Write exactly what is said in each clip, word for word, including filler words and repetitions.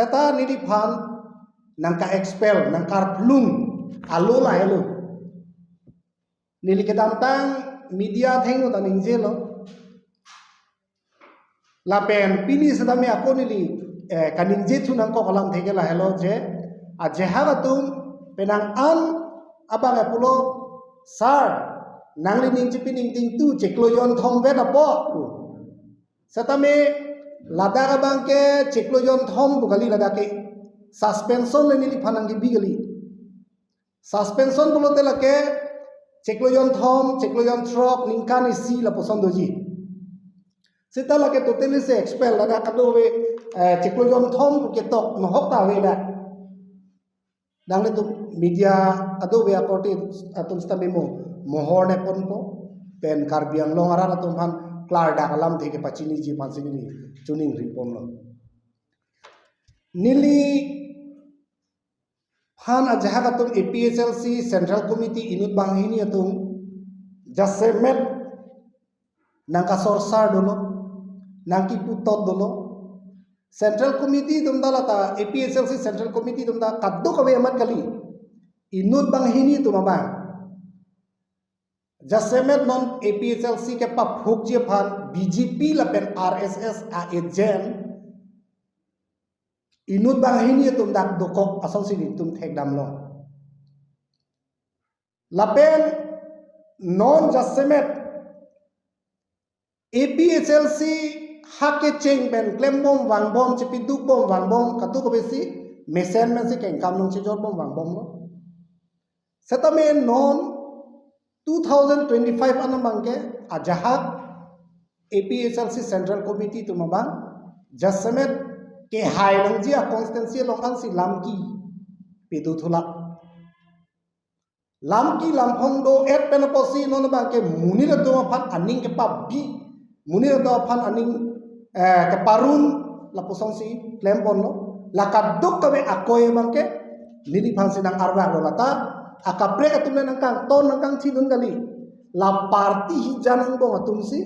Seta neliphan nangka-expel, nangkarplung alo lahelo. Neli kedamtang media athengno ta ningjelo. Lapen pini setame ako neli, eh, kaningje thu nangkok alamthe ke lahelo je, ajahak atum penang an abang pulo, "Sir, nangli ning chipi ningtingtu, chiklo jonthom vet apot." Setame ladak abang ke chiklo jonthom pu kali, ladak ke suspension le neliphan nangkebi kali. Suspension pulote lake chiklo jonthom, chiklo jonthrok, ningkan isi lapuson doji. Seta lake totally se expel, ladak kadokave, eh, chiklo jonthom ketok nohok ta ave dak. Nanglitum media kadokave akorte atum setame mo mohor ne ponpo, pen Karbi Anglong arat atum aphan klardak alamthe kepachiniji aphansi neli choningri ponlo. Neliphan ajahak atum A P H L C Central Committee inut banghini atum jasemet nangkasorsar dolo, nangkiputot dolo. Central Committee atum ta lata, A P H L C Central Committee atum ta kadokave amat kali, inut banghini atum abang. Jasemet non A P H L C kepaphukji aphan B J P lapen R S S a-agent inut banghini atum dak dokok asonsi nelitum thekdamlo. Lapen non jasemet A P H L C ha kecheng pen klembom vangbom, chipidukbom vangbom, kadokavesi mesen mesen kengkam nangchejotbom vangbomlo. Setame non two thousand twenty-five an abang ke ajahak A P H L C Central Committee atum abang jasemet kehai nangji a-constituency along ansi lamki pedo thulak. Lamki lamphong do-et pen apotsi non abang ke monit atum aphan aning kepabi, monit atum aphan aning, eh, keparun lapusonsi klemponlo. La kadokave akoi abang ke neliphansi nang-arvaklo, lata akaprek atum le nangkangton nangkangthinun kali. La party hijan angbong atumsi,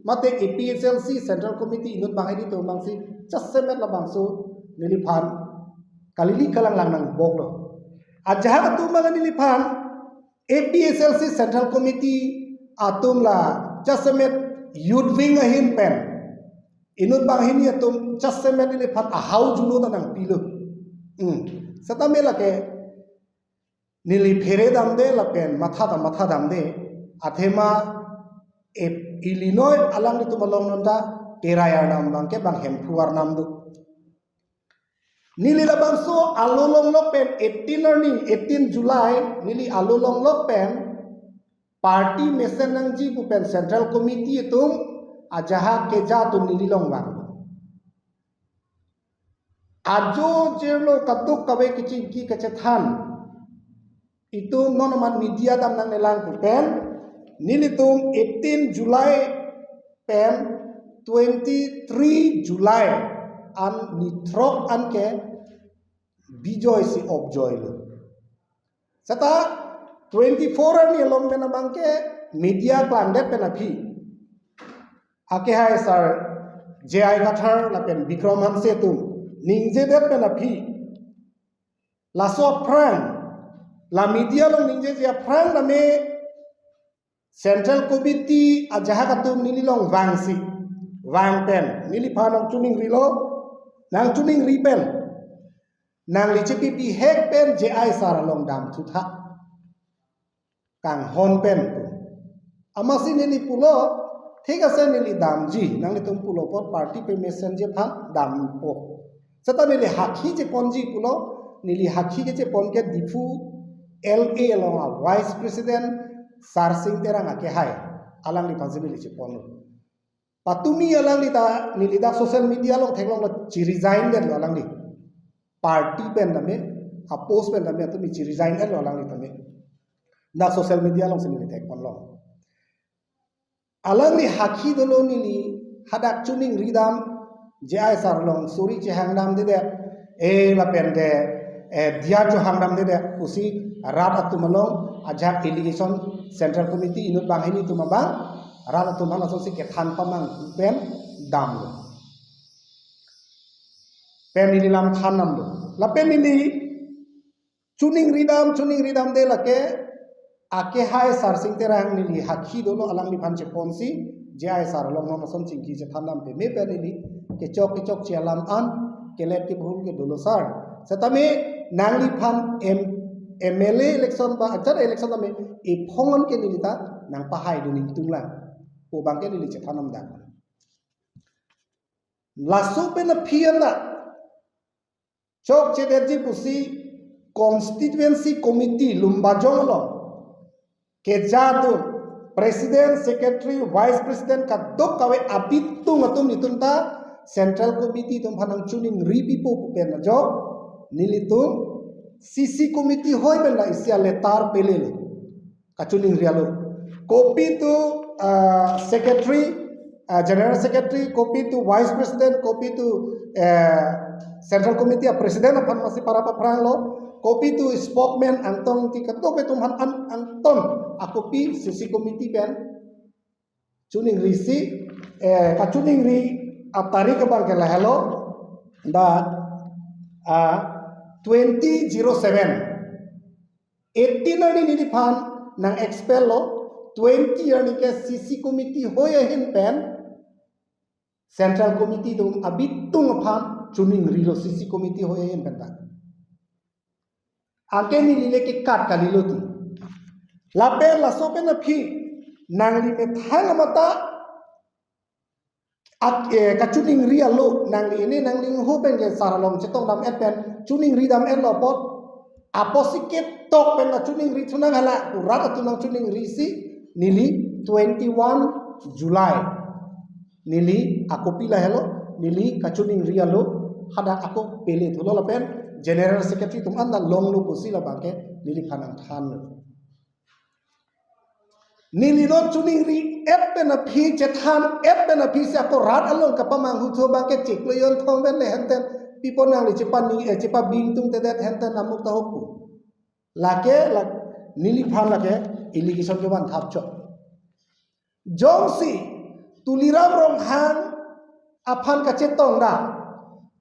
mate A P H L C Central Committee inut banghini atum abangsi jasemet labangso neliphan kalili kalanglang nangboklo. Ajahak atum abang neliphan A P H L C Central Committee atum la jasemet youth wing ahin pen inut banghini atum jasemet neliphan ahau juno ta nangpilo. Hmm. Setame lake neli phere damde lapen matha ta matha damde. Athema e-, ili noi alanglitum along non ta kerai arnam abang ke bang Hemphu arnam do. Neli labangso alo longlok pen eighteen arni, eighteen July, neli alo longlok pen party mesen nangji pu pen Central Committee atum ajahak keja atum neli along vang. Ajo jirlo kadokave kechingki kachethan itum non amat media dam nangnelang pu pen, nelitum eighteen July pen twenty-three July an nithrok an ke bijoy si opjoy lo. Seta twenty-four arni along pen abang ke media klangdet pen aphi akehai sir J I Kathar lapen Bikram Hanse atum ningjedet pen aphi, laso aphrang, la media along ningjeji aphrang tame Central Committee ajahak atum neli along vangsi, vang pen neliphan nangchoningrilo, nangchoningri pen nangli chepi bihek pen J I sir along damthutha, kanghon pen pu. Amatsi neli pulo, thik ase neli damji, nanglitum pulo apot party pen mesenji aphan dampo. Seta neli hakhi cheponji pulo, neli hakhi kechepon ke Diphu L A along a-Vice President Sarsing Terang akehai, alangliphansi neli cheponlo. Patumi alangli ta neli dak social media along theklonglo, chi-resign detlo alangli. Party pen tame, a-post pen tame, patumi chi-resign detlo alangli tame. Dak social media alongsi neli thekponlo. Alangli hakhi dolo, neli hadak choningri dam, J I sir along suri chehang damdedet, eh, lapen ke, eh, diya chohang damdedet pusi rat atum along ajahak allegation, Central Committee inut banghini atum abang rat atum aphan lasonsi kethan pamang pen damlo. pen neli lam than nam do. Lapen neli choningri dam, choningri damde lake, akehai Sarsing Terang neli hakhi dolo, alangliphan cheponsi, J I sar along non ason chingki chethan dam peme pen neli kechok kechokche alam an, kelet kebhul ke dolo sar. Setame nangliphan M-, M L A election ba, achar election tame, ephong an ke neli ta nangpahai dun ingtung lang pu abang ke neli chethan nam dak. Laso pen aphi an ta chokchedetji pusi constituency committee Lumbajong along keja atum, president, secretary, vice president, kadokave abitung atum nelitum ta central committee atum aphan nangchoningri pipo pu pen ajok nelitum C C committee hoi pen ta isi a letter pelelo, kachoningri alo. Copy to, uh, secretary, uh, general secretary, copy to vice president, copy to, uh, central committee a president aphan masi para paphranglo, copy to spokesman Angtong Engti, kadokave atum aphan an, angton a copy C C committee pen choningrisi, eh, kachoningri a tarik abang ke lahelo, dak, ah, twenty zero seven. Eighteen arni neliphan nang-expel lo, twenty arni ke C C committee hoi ahin pen, central committee atum abitung aphan choningrilo C C committee hoi ahin pen ta. Anke neli le kekat kalilo ti. Lapen laso pen aphi nangli methang amata ak-, eh, kachoningri alo, nangli ini nangli ho pen ke sar along chetong dam-et pen choningri dam-etlo apot, apotsi ketok pen kachoningri thunang hala, pu rat atum nangchoningrisi neli twenty-one July neli a copy lahelo, neli kachoningri alo, hadak ako pele thulo lapen general secretary atum an ta longlo pusi labang ke neliphan nangthanlo. Neli non choningri-et pen aphi, chethan-et pen aphi si ako rat along kapamanghu thu abang ke chiklo yon thong pen le henten pipo nangli chepa ni, eh, chepabing tungtedet henten namuk ta hokpu. Lake, lak-, neliphan lake allegation kevan thap chok. Jongsi Tuliram Ronghang aphan kachetong dam,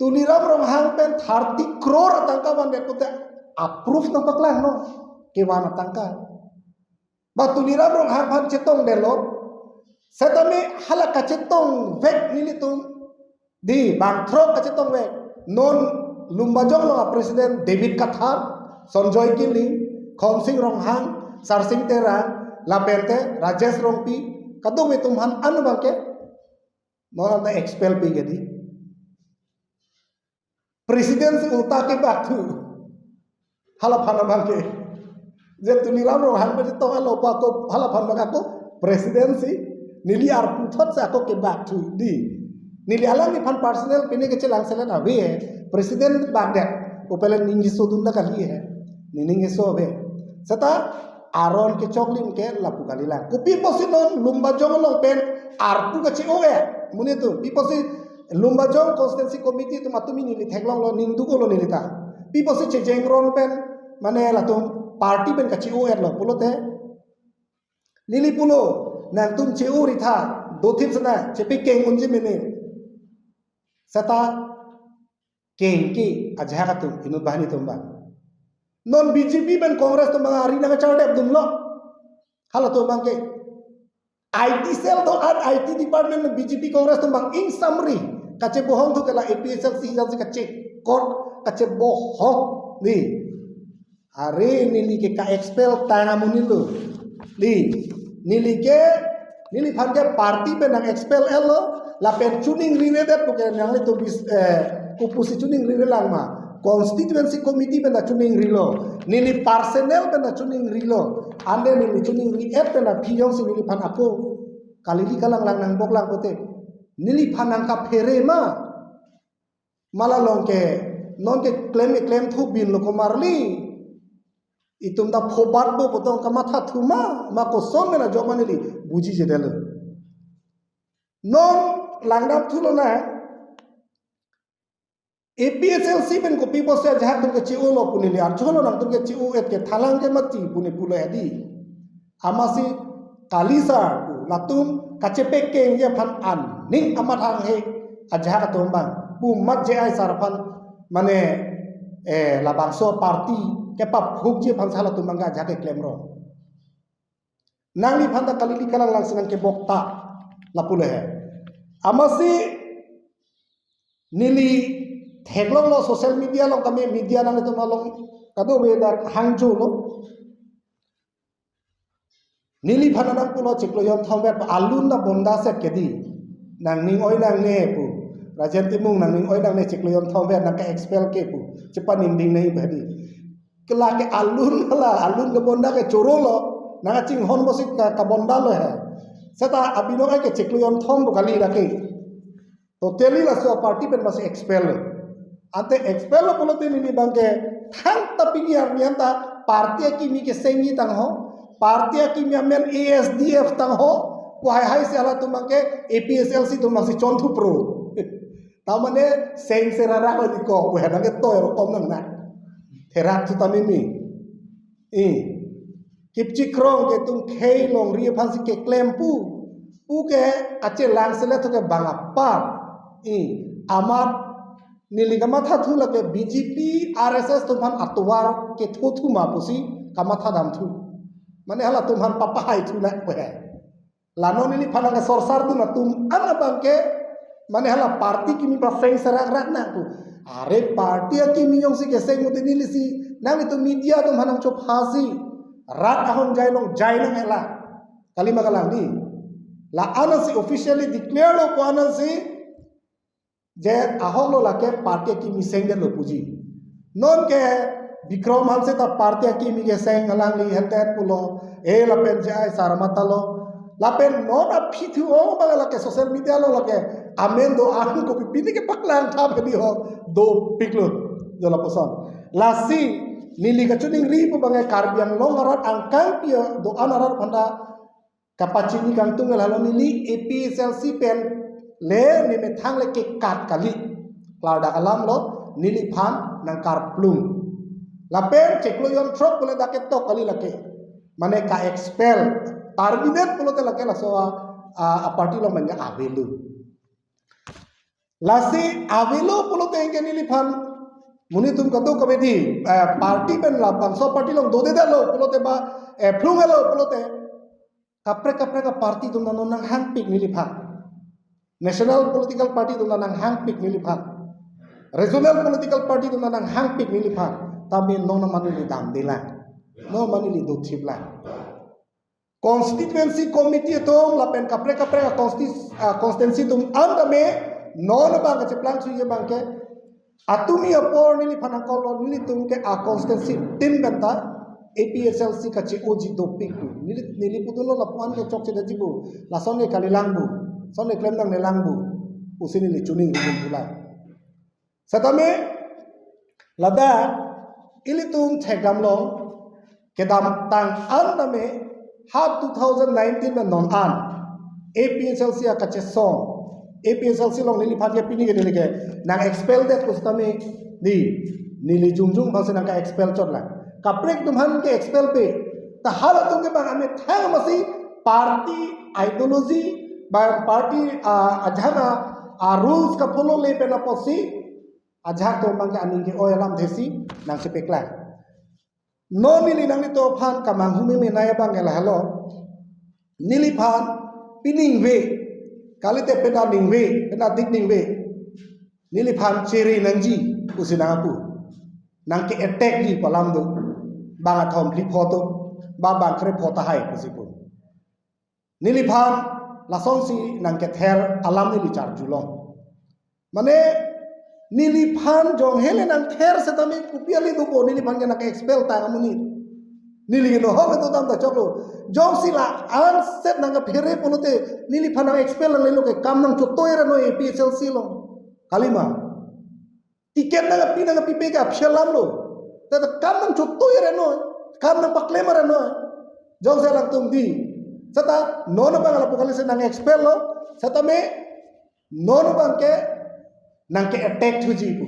Tuliram Ronghang pen thirty crore atangka vandet pute a-proof nangpaklangnon, kevan atangka. Ba Tuliram Ronghang aphan chetongdetlo, setame hala kachetongvek nelitum, di bangthrok kachetongvek. Non Lumbajong along a-president David Kathar, Sonjoy Kiling, Khonsing Ronghang, Sarsing Terang, lapente Rajesh Rongpi, kadokave atum aphan an abang ke non anta expel pi ke di. President si ulta kebak thu. Hala aphan abang ke. Je Tuliram Ronghang pen chetong alo pa ko, hala aphan abang ako president si neli arpu thot si ako kebak thu di. Neli alangliphan personal pine kechelangselet ave he. President bak det. Upelen ning keso dun ta kali he. Nening keso ave. Seta aron kechoklim ke lapu kalilang. Kopi pusi non Lumbajong along pen arpu kache-o-et. Monit atum, pi pusi Lumbajong Constituency Committee atum atumi neli theklonglo, ning duklo neli ta. Pi pusi chejengron pen, mane latum party pen kache-o-etlo pulote, neli pulo, nangtum che-o ri tha, dothip sana, chepekeng unji mene. Seta kengke ajahak atum, inut banghini atum abang. Non B J P pen Congress atum abang ari nangkachardep dunlo. Halatum abang ke I T cell do-an, I T department B J P Congress atum abang ingsamri kachebohong thu ke la A P H L C hijan si kachekor, kachebohong di. Are neli ke ka-expel tang amonit lo. Di, neli ke, neliphan ke party pen nang-expel-etlo, lapen choningriredet pu ke nanglitum bis, eh, kopusi choningrirelang ma. Constituency committee pen ta choningrilo. Neli personal pen ta choningrilo. Ante neli choningri-et pen aphi jongsi neliphan ako kalili kalanglang nangboklang pute, neliphan nangkaphere ma. Mala along ke, non ke klem, klem thu bin lo komarli. Itum ta phobat bo potong kamatha thu ma, ma koson mena jok ma neli bujijedetlo. Non langdam thu lonang, A P H L C pen kopi pusi ajahak atum ke che-o lo pu neli arjulo, nangtum ke che-o-et ke thalang ke mati pu ne pulo edi. Amatsi kali sar pu latum kachepekengji aphan aning amat hanghe ajahak atum abang. Pu mat J I sar aphan mane, eh, labangso party kepaphukji aphan si halatum abangke ajahak keklem rong. Nangliphan ta kalili kalang langsi nangkebok ta lapu le he. Amatsi neli theklonglo social media along, kami media nanglitum along kadokave dak hangjo lo. Neliphan nangpulo chiklo jonthom vet alun ta bonda set ke dei. Nangning oi nangne pu. Rajen Timung nangning oi nangne chiklo jonthom vet nangke-expel ke pu. Chepaningding nangji pu dei. Ke lake alun la, alun ke bonda ke choro lo. Nangkachinghon bosi ka, kabonda lo he. Seta abinong ai ke chiklo jonthom pu kali lake. Totally laso party pen masi expel lo. Ante expel lo pulote neli abangke thangta pini arni anta party akimi kesengji tangho, party akimi amen A S D F tangho, pu haihai si halatum abangke A P H L C atum masi chonthu pro. Ta mane seng serara ko diko, pu henang ke toy rokom nang na. Therak thu ta mimi. I. Kipchikrong ke tum khei longri aphan si keklem pu. Pu ke achelang sele thu ke bang apar. I. Amat neli kamatha thu lake B J P, R S S atum aphan atovar ketho thu ma pusi kamatha dam thu. Mane halatum aphan papahai thu na pu he. La non neliphan nangkesorsar dun atum an abangke, mane hala party kimi paseng serak rak nang pu. Are party akimi jongsi keseng mute neli si, nanglitum media atum aphan nangchophasi. Rat ahon jai long jai nang hela. Kalima kalang dei. La-an si officially declare lo ko-an si, je ahok lo lake party akimi sengdet lo puji. Non ke Bikram Hanse ta party akimi keseng alangli hendet pulo. Eh, lapen J I Sarma ta lo. Lapen non aphi thu ong abang lake social media along lake amen do-an kopi pini kepaklang thap hedi ho dopik lo. Jo lapuson. Lasi neli kachiningri pu abangke Karbi Anglong arat angkang pi do-an arat aphan ta kapachini kangtung ke lalo neli A P H L C pen le ne methang le kekat kali. Klardak alam lo neliphan nangkarplung. Lapen chiklo jonthrok pulote dak ketok kali lake. Mane ka-expel, terminate pulote lake laso a, a, a party along mane avelo. Lasi avelo pulote ke neliphan monit atum kadokave dei, eh, party pen labangso party along dodedetlo pulote ba, eh, phlung-etlo pulote. Kaprek kaprek aparty atum ta non nanghangpik neliphan. National political party atum ta nanghangpik neliphan. Regional political party atum ta nanghangpik neliphan. Tame non ma neli damdelang. Non ma neli dothiplang. Constituency committee atum lapen kaprek kaprek a consti-, a constituency atum an tame non abang kacheplang suye abangke atumi apor neliphan nangkoklo, nelitum ke a constituency tin benta A P H L C kache-oji dopik pu. Neli, neli pudunlo lapu-an ke chokche daji pu. Lason ke kalilang pu. Lason ke klemdang nelang pu. Pusi neli chiningri dun pulang. Setame ladak ilitum thekdam long kedamtang an tame ha two thousand nineteen na non an A P H L C akachesong, A P H L C along neliphan ke pini ke neli ke nang-expel det pu setame dei, neli jongjong abang si nangka-expel chotlang. Kaprek atum aphan ke-expel pe. Ta halatum ke bang amethang masi party ideology, bang party, ah, ajahak a, ah, rules ka-follow le pen apotsi ajahak atum abangke aning ke-oi alamthe si nangchepeklang. Non neli nanglitum aphan kamanghu meme nai abangke lahelo. Neliphan piningve, kalite pena ningve, pena dik ningve. Neliphan chere nangji pusi nangpu. Nangke-attack ji pu alam do. Bang athom phli pho to, ba bang kre pho tahai pusi pu. Neliphan lasonsi nangkether alam neli charjulong. Mane neliphan jong hele nangther setame kopi ale dopo, neliphan ke nangke-expel tang amonit. Neli ke nohok le dodam ta choklo. Jongsi la-an set nangkaphere pulote neliphan nang-expel nanglelo ke kam nangchotoi ra noi A P H L C along. Kalima. Ticket nangpi nangpipe ke aphi alam lo. Tata kam nangchotoi ra noi. Kam nangpaklem ra noi. Jongsi alangtum dei. Seta non abang lapu kali si nang-expel lo. Setame non abangke nangke-attack thuji pu.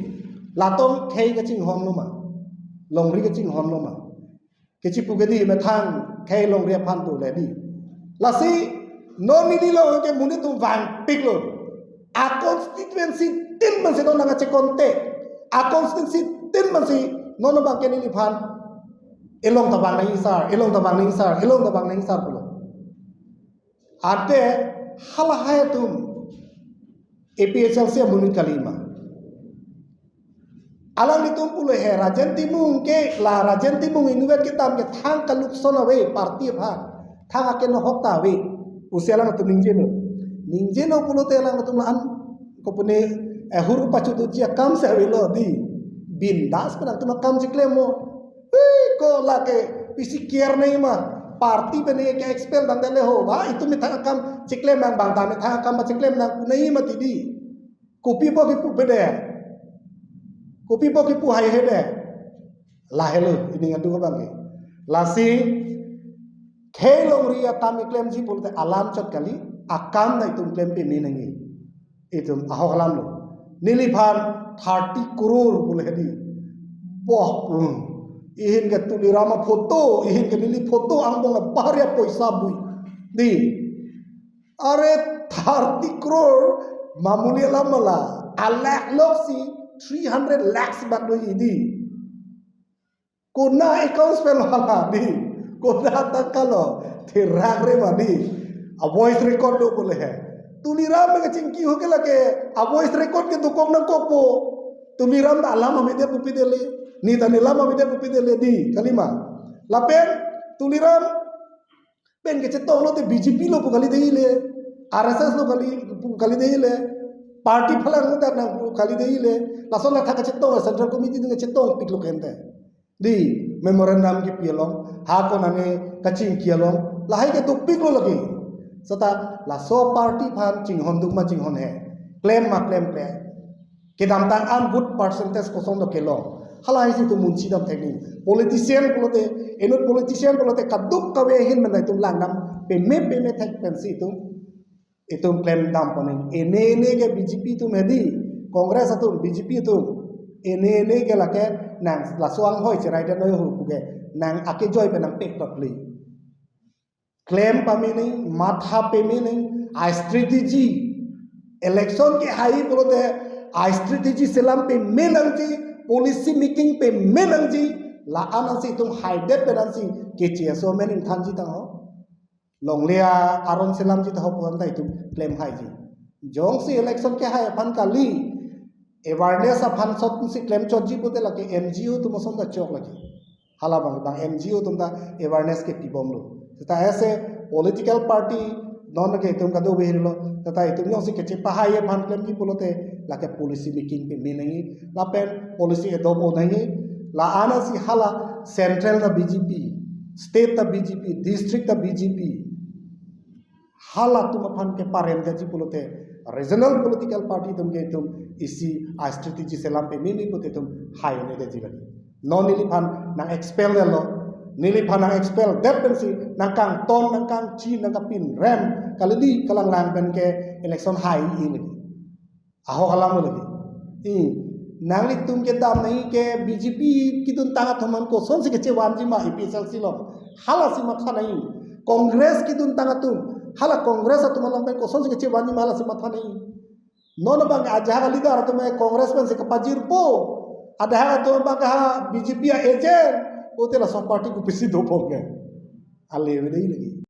Latum khei kachinghon lo ma. Longri kachinghon lo ma. Kachipu ke dei methang khei longri aphan tu le dei. Lasi non neli along ke monit atum vangpiklo. A constituency tin man si non nangkachekonte. A constituency tin mansi non abang ke neliphan elong tabang nang sir, elong tabang nang sir, elong tabang nang sir pulo. Ante halahai atum A P H L C amonit kalima. Alanglitum pulo he Rajen Timung ke, la Rajen Timung inutvet kedam ke thang kalukson ave party aphan. Thang akenohok ta ave. Pusi alangtum ningjelo. Ningjelo pulote alangtum la-an kopune, eh, hur pachuduji akam si avelo dei. Bindas pen atum akam chiklem mo. Hei, ko lake pisi care nangji ma. Party pen ke expel dam dele ho. Ba itum methang akam chiklem nang, bang ta methang akam ba chiklem nang pu nangji mati dei. Kopi bo kipu bede. Kopi bo kipu hai hede. Lahelo, ining adung abang ke. Lasi, khei longri akam keklemji pulote alam chot kali, akam ta itum klem peme nangji. Itum ahok alam lo. Neliphan thirty crore pulo he dei. Boh, hmm. Ihin ke Tuliram aphoto, ihin ke neli photo angbong abahar ya poisa bui. Dei. Are thirty crore mamuli alam ma la, a lakh lok si three hundred lakhs bak doji dei. Konat accounts pen lo hala dei. Konat tangka lo. Therak re ma dei. A voice record do pulo he. Tuliram ke chingki ho ke lake. A voice record ke dokok nangkokpo. Tuliram ta alam avedet pupi dele. Neta nelam avedet pupi dele dei. Kalima. Lapen Tuliram pen kechetong lote B J P lo pu kali dei le, R S S lo kali pu kali dei le, party phalang ta nang pu kali dei le, lason la thak kechetong, Central Committee atum kechetong piklo kente. Dei, memorandum kipi along, ha konane kachingki along, lahai ke dopiklo lake. Seta laso party aphan chinghon duk ma chinghon he, klem ma klem kle. Kedamtang an vote percentage koson do kelong. Halahai si itum munchi dam thek nangji. Politician pulote, inut politician pulote kaduk kave ahin mena itum langdam peme peme thek pensi itum, itum klem dam pon nangji. Ene ene ke B J P atum he dei, Congress atum, B J P atum. Ene ene ke lake nang laso anghoi cherai det noi ho pu ke nang akejoi pen nang pek tot le. Klem pame nangji, matha peme nangji, a strategy. Election kehai pulote, a strategy selam peme nangji, policy making peme nangji, la-an ansi itum haidet pen ansi keche aso amen ingthanji tang ho. Longle aron selamji ta ho pu an ta itum klem haiji. Jongsi election kehai aphan kali, awareness aphan sot si klem chotji pulote lake N G O atum ason ta chok lake. Hala bang, bang N G O atum ta awareness kepi bomlo. Seta as a political party, non ke itum kadokave lo. Seta itum jongsi kechepahai aphan klemji pulote, lake policy making peme nangji, lapen policy adopt o nangji, la-an ansi hala central ta B J P, state ta B J P, district ta B J P. Halatum aphan keparem detji pulote, regional political party atum ke itum isi a strategy selam peme pulote itum hai ne detji lake. Non neliphan nang expel detlo, neliphan nang expel det pensi nang kangton, nang kangchi, nang kapinrem, kalili kalanglang pen ke election hai-i lake. Ahok alam lake. I, nanglitum kedam nangji ke B J P keduntang atum aphan kosonsi kechevanji ma A P H L C along. Halasi matha nangji. Congress keduntang atum, hala Congress atum along pen kosonsi kechevanji ma, halasi matha nangji. Non abang ke ajahak a leader atum ke Congress pensi kapajirpo. Ajahak atum abang ke ha B J P a agent. Pulote laso party kopisi dopon ke. Ale ave dei lake.